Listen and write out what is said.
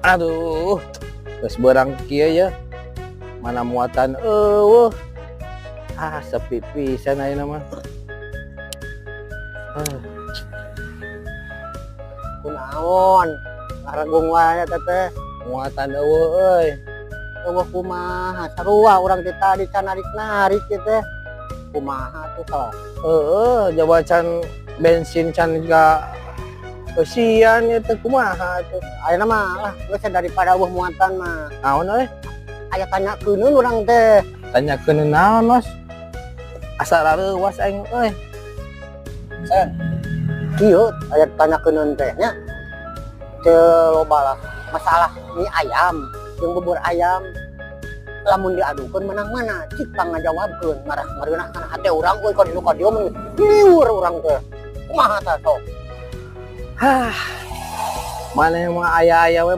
Aduh, geus beurang kieu ya. Mana muatan euweuh. Ah, sepi pisan ayeuna mah. Ah. Kunaon? Ngaregung wae teteh. Muatan euweuh euy. Euweuh kumaha? Sarua urang ti tadi can narik-narik ieu teh. Kumaha tuh sok? Heeh, jawa can bensin can ka eusian ieu teh, kumaha tuh? Ayeuna mah lah geus daripada euweuh muatan mah. Naon euy? Aya tanyakeun urang teh. Tanyakeun naon, Mas? Asa rareuwas aing euy. Sen. Kieu aya tanyakeun teh nya. Teu loba lah masalah mie ayam jeung bubur ayam, lamun diadukeun menang mana? Cik pangajawabkeun, ngarah ngareunah kana hate urang euy, ka ditu ka dieu mun lieur urang teh. Kumaha tah sok? Hah. Mana yang mah aya-aya we.